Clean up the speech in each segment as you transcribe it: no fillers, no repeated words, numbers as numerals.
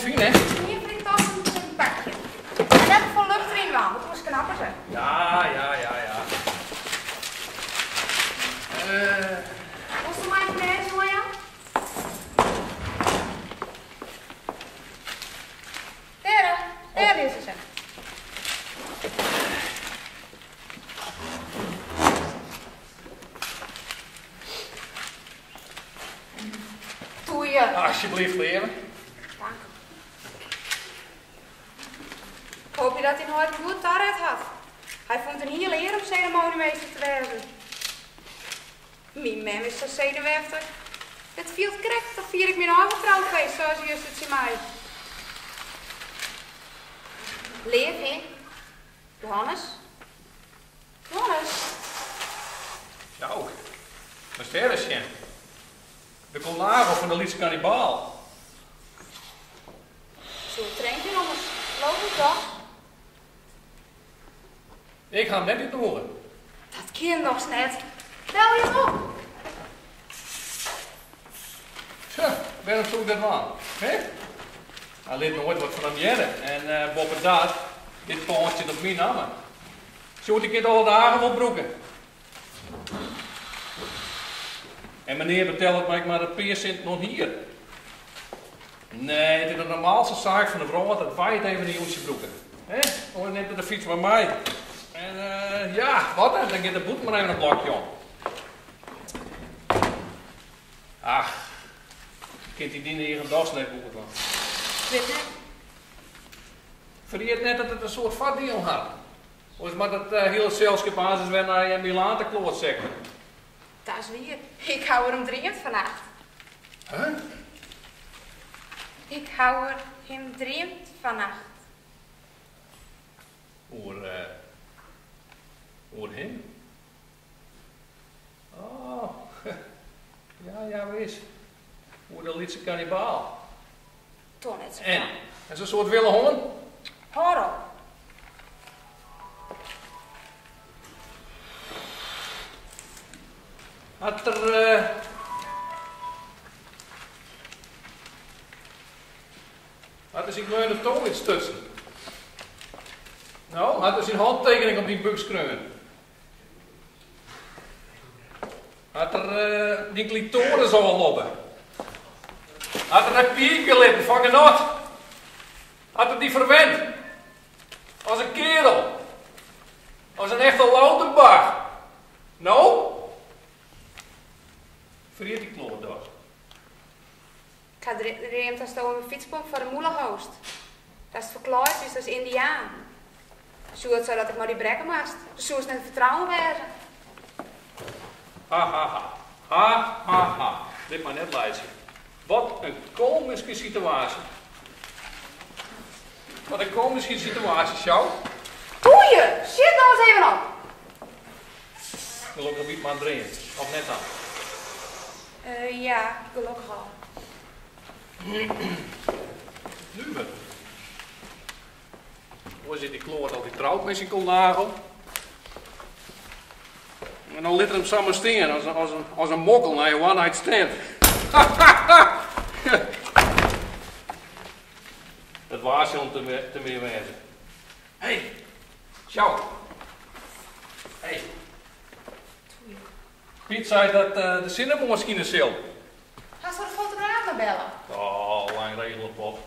fine. Yn ien fan dy tassen sit in pakje. En net te folle lucht deryn dwaan, want oars knappe se. Ja, ja, ja, ja. Eh. Wolsto my in maneezje oanjaan? Dêr, dêr lizze se. Toeie. Alsjeblieft, leave. Dank. Ik hoopje dat dyn heit goed taret hat. Hy fûn it in hiele ear om seremoanjemeester te wêzen. Myn mem is sa senuweftich. It fielt krekt of fier ik myn eigen troufeest, sei se juster tsjin my. Leaf, hè? Johannes? Johannes? Sjouk, moatst dêr ris sjen. De kulnagel fan de lytse kannibaal. Soe it trenkjen ommers, logysk dochs? Ik ha him net útnûge. Dat kin dochs net? Belje him op. Tsja, wêrom soe ik dat dwaan? Hè? Hy lit noait wat fan him hearre en boppedat, dit pân stiet op myn namme. Sjoerd, dy kin it alle dagen wol brûke. En menear betellet my ek mar in pear sinten oan hier. Nee, it is de normaalste saak fan de wrâld dat wy it even in jûntsje brûke. Hè? Oars nimt er de fyts mar mei. En ja, wat dan? Dan giet der bûten mar even in blokje om. Ach, kint dy dyn eagen dochs net goed dwaan. Wit net. Ferjit net dat it in soad foardielen hat. Oars moat it hiele selskip aansens wer nei Milaan te kloatsekken. Dat is wier. Ik hou er him dreamd fannacht. Huh? Ik hou er him dreamd fannacht. Oer, oer him? Oh, ja, ja, wis. Oer de lytse kannibaal. Toch net sa. En? Hast in soad wille hân? Hâld op. Hat er. Hat er syn gleone tong útstutsen? No, hat er syn hantekening op dyn búk skreaun? Hat er dyn klitoris ôflobbe? Hat er dy piipje litten fan genot? Hat er dy ferwend? As in keardel? As in echte Lauterbach? No? Ferjit dy kloat dochs. Ik ha dreamd datsto in fytspomp foar de mûle holst. Datst ferklaaid wiest as Yndiaan. Sjoerd sei dat ik mei dy brekke moast. Do soest net te fertrouwen wêze. Ha ha ha. Ha ha ha. Lit my net laitsje. Wat in komyske situaasje. Wat in komyske situaasje, Sjouk. Goeie! Sjit no ris even op! Gelokkich wie it mar in dream, of net dan? Ja, gelokkich al. Nuver. Oars is dy kloat altyd troud mei syn kulnagel. En dan lit er him samar stean as, as, as in mokkel nei in one night stand. Dat waar sil him te min wêze. Hey, Sjouk. Hey. Piet sei dat de sinne moarn skine sil. Hasto de fotograaf noch belle? Oh, lang regele pop.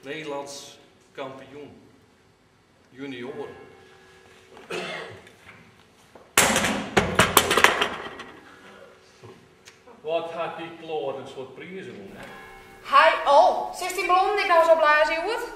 Nederlands kampioen junioaren. Wat hat dy kloat in soad prizen wûn, hè? Hy al! Silst dyn ballonnen ek nochris opblaze hjoed?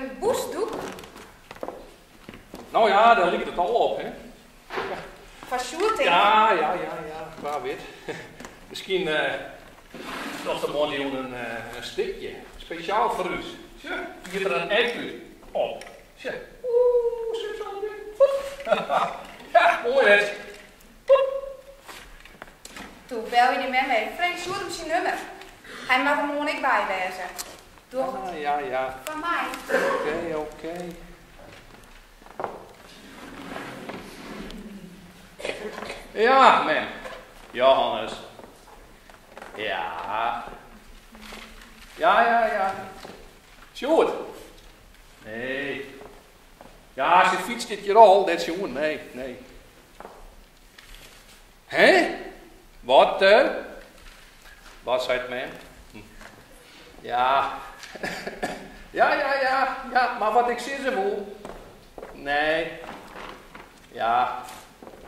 In bûsdoek? No ja, dêr liket it al op, hè. Foar Sjoerd tink ik. Ja, ja, ja, ja, wa wit. Miskien docht de moarntejûn in stikje, spesjaal foar ús. Sjoch, giet der in act út op. Sjoch, oeh, simsalabim, woep. Ja, moai net. Woep. Toe, belje dyn mem even, freegje Sjoerd om syn nûmer. Hy moat der moarn ek by wêze. Doch it. Ja, ja, ja. Foar my. Oké, oké. Ja, mem. Johannes. Ja. Ja, ja, ja. Sjoerd. Nee. Ja, syn fyts stiet hjir al, net sjoen, nee, nee. Hè? Wat? Wat seit mem? Ja. Ja, ja, ja, ja, mar wat ik sizze woe. Nee. Ja.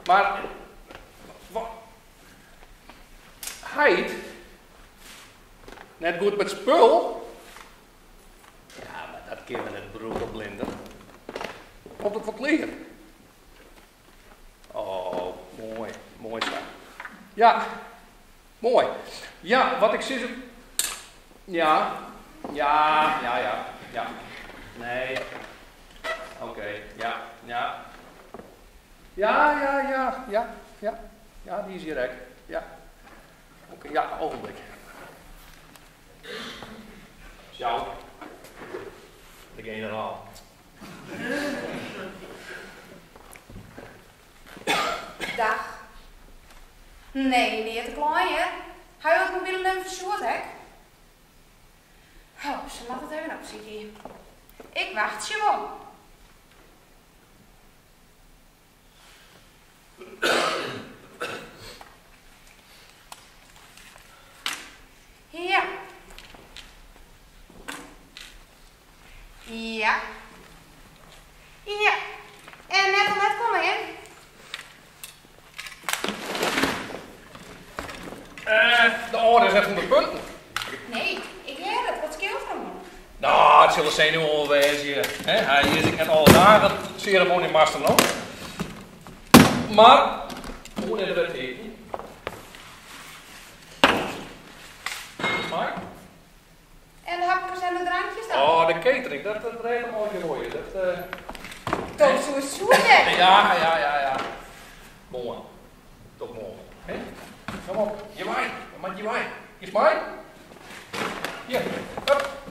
Mar. Wat? Heit? Net goed mei it spul? Ja, mar dat kinne we net brûke, blinder. Komt it wol klear? Oh, moai, moai sa. Ja, moai. Ja, wat ik sizze. Ja, ja, ja, ja, ja. Nee. Oké, ja, ja. Ja, ja, ja, ja, ja. Ja, dy is hjir ek. Ja. Oké, ja, ogenblik. Sjou. De generaal. Dag. Nee, neat te kleien. Ha jo it mobile nûmer fan Sjoerd ek? Oh, se moat it even opsykje. Ik wachtsje wol. Ja. Ja. Ja. En net om let komme, hè? Eh, de âlde is net ûnder punten. Nee, ik hear it. Wat skeelt der oan? No, it sil de senuwen wol wêze. Hy is ek net alle dagen seremoanjemaster no. Mar, oer nei de wetterteken. Mei. En de hapkes en de drankjes dan? Oh, de catering, dat rêdt him allegear wol. Dat, uh... Dat soe soe Ja, ja, ja, ja. Moarn. Tot moarn. Hè? Kom op, hjirwei. Dan moat hjirwei. Giest mei? Hjir, hup.